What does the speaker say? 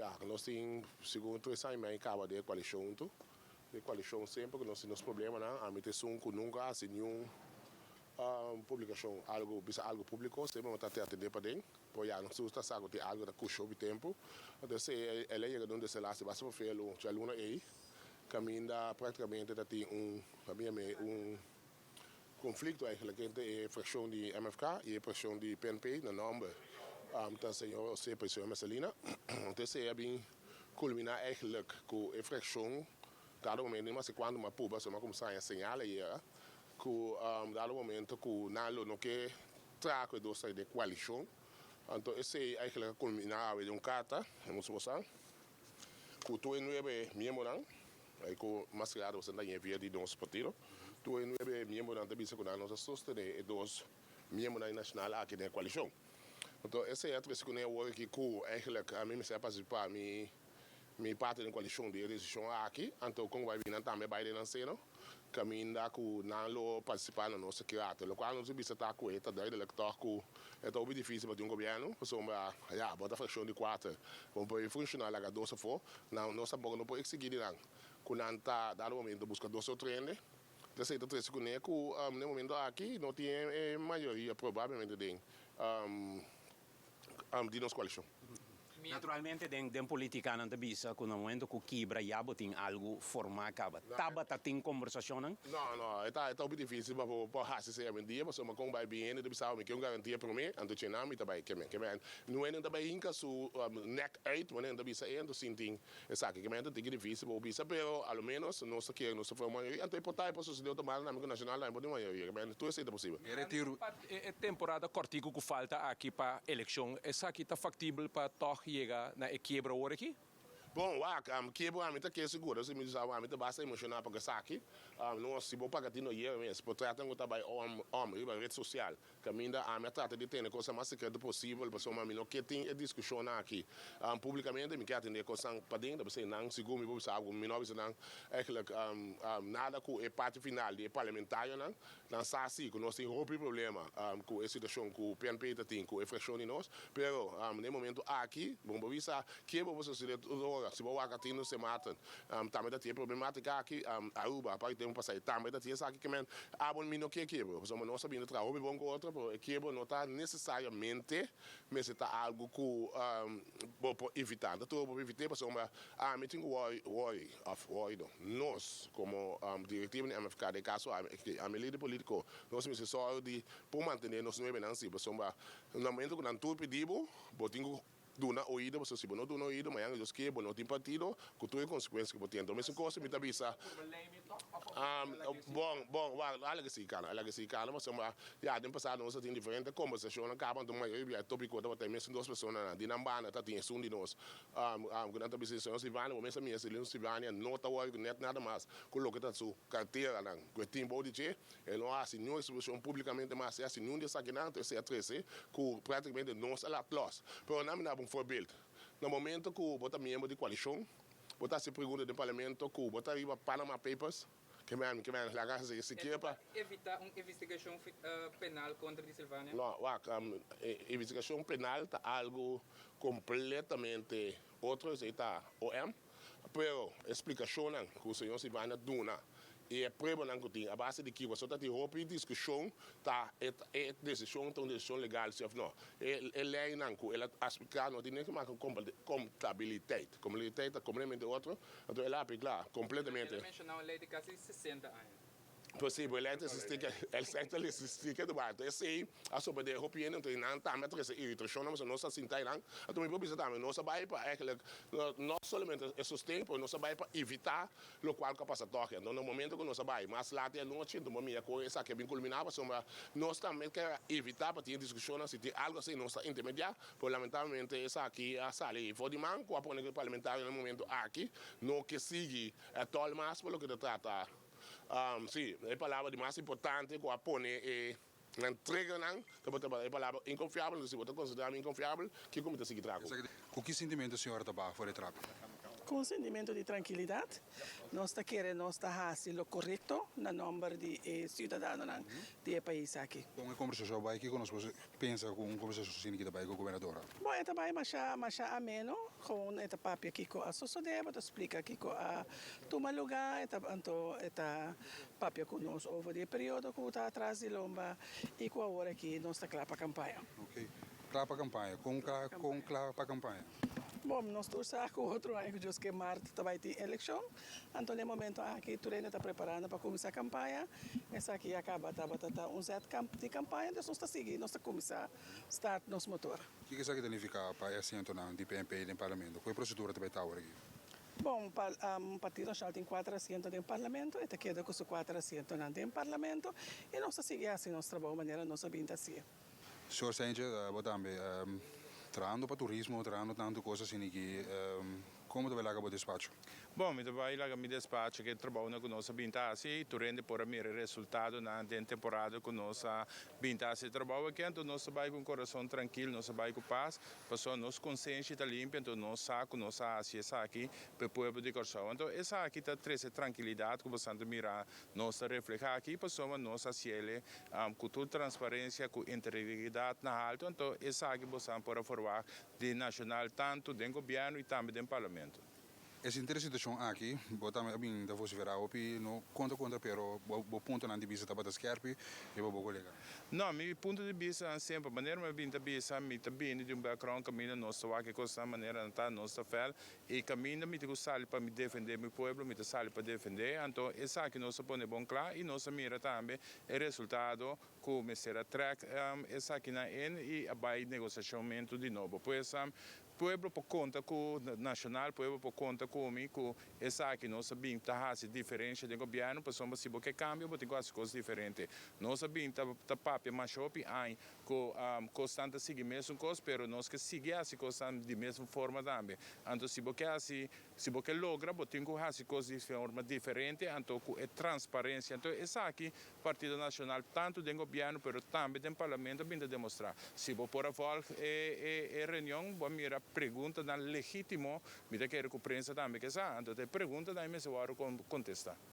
Ya, nos tin segun 3 aña i mei kaba den e koalishon huntu. Den e koalishon semper ku nos tin nos problemanan, ami ta esun ku nunka a hasi niun publikashon, algu, bisa algu públiko, semper mi ta atendé paden. Por ya nos tur ta sa ku tin algu ta kusha hopi tempu. Entonces el a yega den un desenlase basta vervelu djaluna ei, kaminda praktikamente ta tin un, un Konflikto eigenlijk entre e frakshon di MFK i e frakshon di PNP na nòmber ta señor Osepa i señor Mercelina. Anto esei a bin kulminá eigenlijk ku e frakshon dado momento, no mester kuantu mas puba, so nan a kuminsá haña señal ayera ku dado momento ku nan lo no ke traha ku e dos ta den koalishon. Anto esei eigenlijk a kulminá awe den un karta, e musu bo sa, ku tur e nuebe miembronan. I ku mas grado boso ta ñe via di nos partido. Tur e nuebe miembronan ta bisa ku nan no ta sostené e dos miembronan nashonal aki den e koalishon. Anto esei a trese kuné awor aki ku eigentlik ami mester a partisipá mi mi parti den koalishon di e desishon aki. Anto kon bai bin nan tambe a bai den nan seno kaminda ku nan lo partisipá na nos kirato. Lokual nos a bisa ta ku e ta duidelik tòg ku e ta hopi difísil pa tin un gobièrnu pasobra ya bo ta frakshon di kuater. Bo por funshoná laga dos afó. Nan, nos tampoco no por exigi di nan cu nan ta dado momento busca dos otro hende. Esey ta trece cune cu den momento aki no tin e mayoria probablemente den di nos coalicion. Naturalmente den den politica nan ta bisa cu na momento cu kibra ya bo tin algo forma caba. Tabata tin combersacionnan? No, no, e ta e ta hopi dificil pa bo por haci esey awendia pasobra con bay bin hende ta bisa mi ke un garantia prome anto chena mi ta bay keme keme. Nuenen ta bay hinca su nek uit wanneer nan ta bisa e anto sintin esaki ke mester tiki dificil pa bo bisa pero a lo menos nos ta kere nos ta forma mayoria anto e por ta e por sucede otro banda tambe cu nacional tambe por tin mayoria ke mester tur esey ta posibel. E retiro. E temporada cortico cu falta aki pa eleccion esaki ta factibel pa tog yega na e kiebra awor aki? Bon wak, kiebra ami ta kere seguro si mi sa ami ta basta emociona pa esaki nos si bo paga tin no yera mes por tratan cu ta bay om om riba red social. Kaminda ami a trata di tene kosnan mas sekreto posibel pasobra mi no ke tin e diskushonnan aki públikamente. Mi ke atendé kosnan paden, ta p'esei nan sigur mi por bisa algu. Mi no a bisa nan eigentlik nada ku e parti final di e parlamentarionan. Nan sa si ku nos tin hopi problema ku e situashon ku PNP ta tin ku e frakshon di nos. Pero den e momento aki bo por bisa ke bo por sosodé tur ora. Si bo wak a tin nos Sint Maarten tambe ta tin e problematika aki. Aruba aparte tempu pasá e tambe ta tin esaki. Ke men abo mi no ke kiebro, pasobra nos a bini traha hopi bon ku otro, pero e kiebro no ta nesesariamente mester ta algu ku bo por evitá. No ta tur bo por evit'é, pasobra ami tin ku wòri, wòri òf wòri no, nos komo direktiva di MFK, den e kaso ami, ami lider polítiko, nos mester sòru di por mantené nos nuebenan si, pasobra na momento ku nan tur pidi bo, bo tin ku. Duna oido, pasobra si bo no duna oido, mañana Dios kier bo no tin partido, ku tur e konsekuensia ku bo tin. Enton mesun kos mi ta bisa, bon, bon, wak, a laga sigui kana, a laga sigui kana, pasobra ya den pasado nos a tin diferente kombersashonnan kaba, anto mayoria bia e topiko tabata e mesun dos personanan, di nan banda ta tin esun di nos, ku nan ta bisa señor Silvania, bo mes a mira señor Silvania no ta wòri ku nèt nada mas ku loke ta su karteranan ku e tin bou di dje. E no a hasi niun eksposishon públikamente mas, e hasi niun di esakinan, anto esei a trese ku práktikamente nos a laat lòs. Pero nan mi daba un voorbeeld. Na momento ku bo ta miembro di koalishon, bo ta hasi pregunta den parlamento ku bo ta riba Panama Papers, ke men ke men laga hasi sikiera pa. Evitá un investigashon penal kontra di Silvania? No, wak, investigashon penal ta algu kompletamente otro, esei ta OM. Pero e splikashonnan ku señor Silvania duna i e pruebanan ku tin a base di kiko so ta tin hopi diskushon ta e e desishon ta un desishon legal si òf no. E e leinan ku el a spliká no tin niks mas ku kontabiliteit. Kontabiliteit ta kompletamente otro, anto el a apliká kompletamente. El a menshoná un lei di kasi 60 aña. Pues si, bo e lei ta eksistí ke el lei ta eksistí ke debate. Esei a sorprendé hopi hende, anto nan tambe a trese iritashon, pasobra nos a sinta einan. Anto mi por bisa tambe, nos a bai pa eigenlijk no solamente e sosten, pero nos a bai pa evitá lokual ku a pasa tòg. Anto na momento ku nos a bai mas lat di anochi, anto bo mira kon esaki a bin kulminá, pasobra nos tambe ke a evitá pa tin e diskushonnan, si tin algu asina nos ta intermediá, pero lamentablemente esaki a sali for di man ku a pone ku e parlamentario na e momento aki no ke sigui ètòl mas pa loke ta trata. Sí, e palabra di mas importante ku a pone e nan triggernan tabata e palabra inkonfiabel. Entonces, si bo ta konsiderá mi inkonfiabel, kiko mi ta sigui traha ku? Ku ki sintimentu señora ta baha for e trapi? Ku un sentimentu di trankilidat, nos ta kere nos ta hasi lo korekto na nòmber di e siudadanonan di e pais aki. Kon e kombersashon a bai? Kiko nos por pensa ku un kombersashon asina ki ta bai ku gobernador? Bon, e ta bai masha masha ameno. Gewoon e ta papia kiko a sosodé, bo ta splika kiko a tuma lugá, e ta anto e ta papia ku nos over di e periodo ku ta atras di lomba i ku awor aki nos ta kla pa kampaña. Oké. Kla pa kampaña. Kon kla kon kla pa kampaña? Bon, nos tur sa ku otro aña ku Dios ke mart ta bai tin elekshon. Anto na e momento aki tur hende ta preparando pa kuminsá kampaña. Esaki ya kaba tabata ta un zet di kampaña, dus nos ta sigui, nos ta kuminsá start nos motor. Kiko esaki ta nifiká pa e asientonan di PNP den parlamento? Ku e prosedura ta bai ta awor aki? Bon, Partido Nashonal tin kuater asiento den parlamento, e ta keda ku su kuater asientonan den parlamento i nos ta sigui hasi nos trabou manera nos a bin ta hasié. Señor Sanchez, bo tambe, trahando pa turismo, trahando tantu cos asina aki, como ta bai laga bo despacho? Bon, mi ta bai laga mi despacho ku e trabounan ku nos a bin ta hasi. Tur hende por a mira e resultadonan den temporada ku nos a bin ta hasi e trabou aki. Anto nos ta bai ku un kurason trankil, nos ta bai ku pas, pasobra nos konsenshi ta limpio, anto nos sa ku nos a hasi esaki pa e pueblo di Kòrsou. Anto esaki ta trese trankilidat ku boso ta mira Nos ta reflehá aki pasobra nos a hasiel ku tur transparensia, ku integridat na haltu, anto esaki bosan por a forwagt di Nashonal tantu den gobièrnu i tambe den parlamento. E sinti e situashon aki, bo tambe a bin ta vosiferá hopi, no kontra kontra pero bo puntonan di bista tabata skèrpi riba bo kolega. No, mi punto di bistanan semper, manera mi a bin ta bisa, mi ta bini di un background kaminda nos ta wak e kosnan manera nan ta, nos ta fèl, E kaminda mi tin ku sali pa mi defendé mi pueblo, mi ta sali pa defendé. Anto esaki nos a pone bon kla i nos a mira tambe e resultado ku mester a trèk esakinan in i a bai negosiashonmentu di nobo. Pues pueblo por konta ku Nashonal, pueblo por konta ku mi ku esaki nos a bin ta hasi diferensha den gobièrnu pasobra si bo ke kambio bo tin ku hasi kos diferente. Nos a bin ta ta papia masha hopi aña Ku kosnan ta sigui mesun kos, pero nos ke sigui hasi kosnan di mesun forma tambe. Anto si bo ke hasi, si bo ke logra, bo tin ku hasi kos di forma diferente, anto ku e transparensia. Anto esaki Partido Nashonal tantu den gobièrnu pero tambe den parlamento a bin ta demostrá. Si bo por a vòlg e e reunion, bo a mira preguntanan legítimo, mi ta kere ku prensa tambe ke sa. Anto ta e preguntanan ei mester wòrdu kontestá.